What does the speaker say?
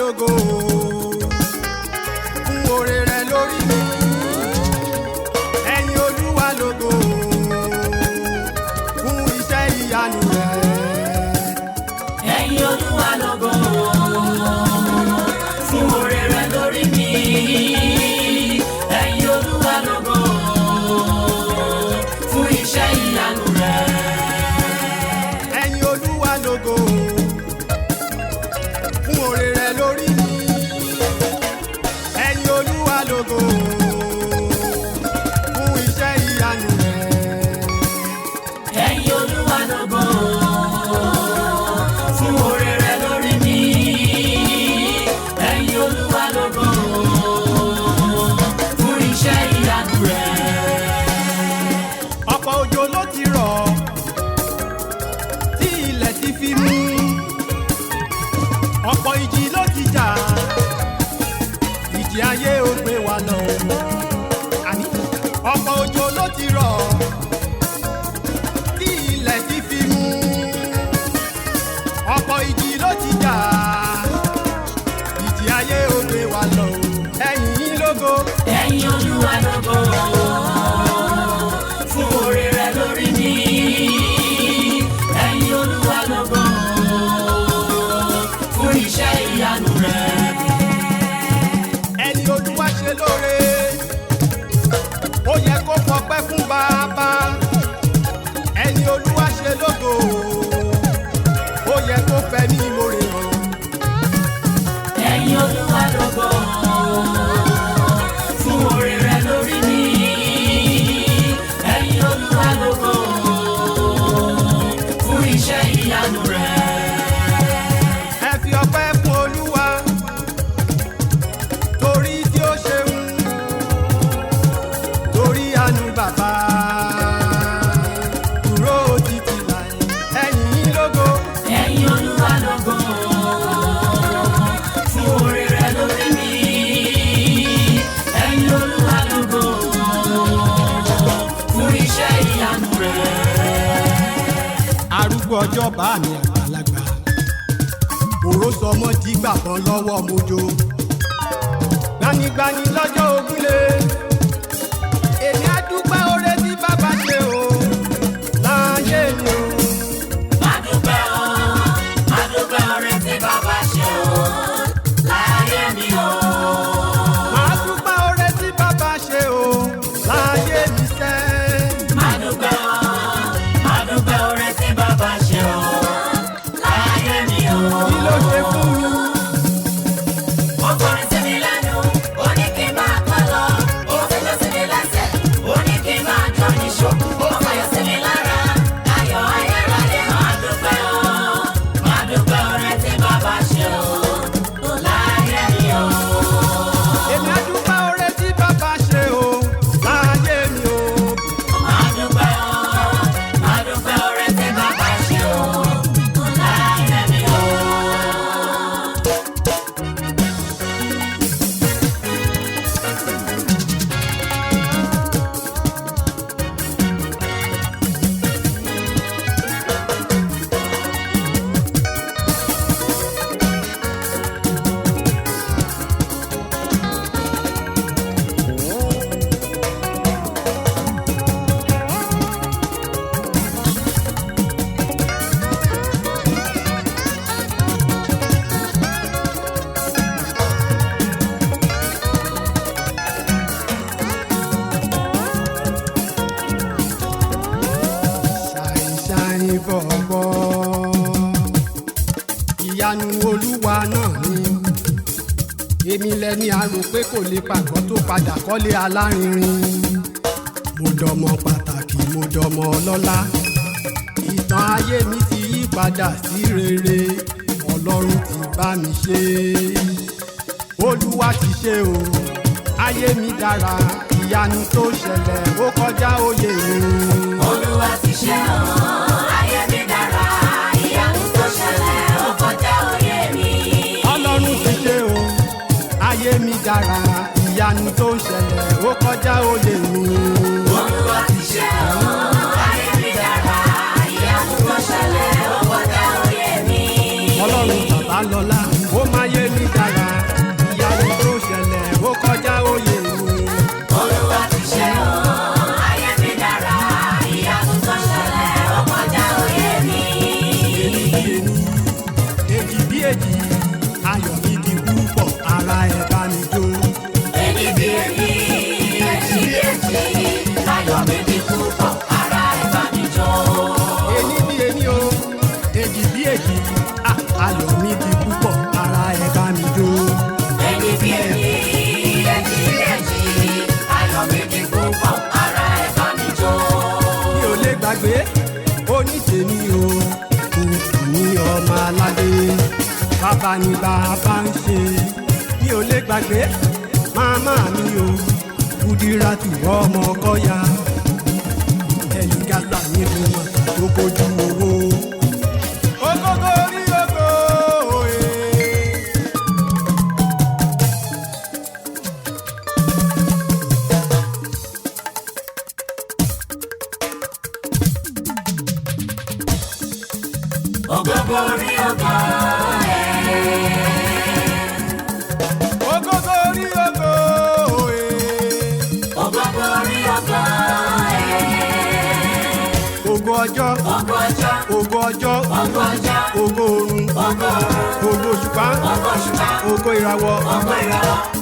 Lógo fún oore rẹ̀ lórí mi. Ẹ̀yin Olúwa lógo fún iṣẹ́ ìyanu rẹ̀. Ẹ̀yin Olúwa lógo fún oore rẹ̀ lórí mi. Ẹ̀yin Olúwa lógo fún iṣẹ́ ìyanu rẹ̀. Ẹ̀yin Olúwa lógo fún oore rẹ̀ lórí mi. Ẹ̀yin Olúwa lógo fún iṣẹ́ ìyanu rẹ̀. Ẹ̀yin Olúwa lógo fún oore rẹ̀ lórí mi. Ẹ̀yin Olúwa lógo fún iṣẹ́ ìyanu rẹ̀. Ọ̀pọ̀ òjò ló ti rọ̀ tí ilẹ̀ ti fi mú, ọ̀pọ̀ ìjì ló ti jà, ìjì ayé ò gbé wa lọ. Àní ọ̀pọ̀ òjò ló ti rọ̀ tí ilẹ̀ ti fi mú, ọ̀pọ̀ ìjì ló ti jà, ìjì ayé ò gbé wa lọ. Ẹ̀yin lógo. Ẹ̀yin Olúwa lógo fún oore rẹ̀ lórí mi. Ẹ̀yin Olúwa lógo fún iṣẹ́ ìyanu rẹ̀. Ẹni Olúwa ṣe lóore, ó yẹ kó fọpẹ́ fún bàbá. Ẹni Olúwa ṣe lógo, ó yẹ kó fẹ̀mí ìmoore hàn. Ẹ̀yin Olúwa lógo fún oore rẹ̀ lórí mi. Ẹ̀yin Olúwa lógo fún iṣẹ́ ìyanu rẹ̀. Ẹ fi ọpẹ́ fún Olúwa torí tí ó ṣeun, torí àánú bàbá dúró títí láì. Ẹ̀yin lógo. Ẹ̀yin Olúwa lógo fún oore rẹ̀ lórí mi. Ẹ̀yin Olúwa lógo fún iṣẹ́ ìyanu rẹ̀. Arúgbó ọjọ́ bá mi àgbàlagbà, òró sọmọ tí gbàgbọ́ lọ́wọ́ mojo, gbanigbani lọ́jọ́ ogúnlé. Èmi á dúpẹ́ oore tí bàbá ṣe o láyé mi o. Má dúpẹ́ o, má dúpẹ́ oore tí bàbá ṣe o láyé mi o. Màá dúpẹ́ oore tí bàbá ṣe o láyé mi sẹ́. Má dúpẹ́ o, má dúpẹ́ oore tí bàbá ṣe o láyé mi o. Kí ló ṣe fún mi? Ó kọrin sí mi lẹ́nu, ó ní kí n máa kọ́ lọ. Ó fẹjọ́ sí mi lẹ́sẹ̀, ó ní kí n máa jọ níṣó. Ó fàyọ̀ sí mi lára, ayọ̀ ayérayé. Máa dúpẹ́ o, máa dúpẹ́ oore tí bàbá ṣe o láyé mi o. Èmi á dúpẹ́ oore tí bàbá ṣe o láyé mi o. Máa dúpẹ́ o, máa dúpẹ́ oore tí bàbá ṣe o láyé mi o. Ṣàìṣàì bọ̀bọ̀, ìyanu Olúwa náà ni. Èmi lẹni a rò pé kò lè pàgọ́ tó padà kọ́lé alárinrin. Mo dọmọ pàtàkì, mo dọmọ ọlọ́lá. Ìtàn ayé mi ti yí padà sí rere. Ọlọ́run ti bá mi ṣe, Olúwa ti ṣe o, ayé mi dára. Ìyanu tó ṣẹlẹ̀ ó kọjá òye mi. Olúwa ti ṣe o, ayé mi dára, ìyanu tó ṣẹlẹ̀ ó kọjá òye mi. Ọlọ́run ti ṣe o, ayé mi dára, ìyanu tó ń ṣẹlẹ̀ ó kọjá òye mi. Olúwa ti ṣe o, ayé mi dára, ìyanu tó ṣẹlẹ̀ ó kọjá òye mi. Ọlọ́run bàbá lọ́lá, ó máa yé mi dára. Gbàgbé onítèmi o, kò ní ọmọ aládé, bàbá ni bàbá ń ṣe. Mi ò lè gbàgbé màmá mi o, Kúdírátù ọmọ kọ́ya, ẹ̀yìn gàtà nínú mọ̀tà tó kojú owó. Ògógó rí ògo òye. Ògo borí ògo ẹ̀. Ògógó rí ògo òye. Ògo borí ògo ẹ̀. Ògo ọjọ́, Ògo ọjọ́, ògo ọjọ́, ògo ọjọ́, ògo oòrùn, ògo oòrùn, ògo òṣùpá, ògo òṣùpá, ògo ìràwọ̀, ògo ìràwọ̀.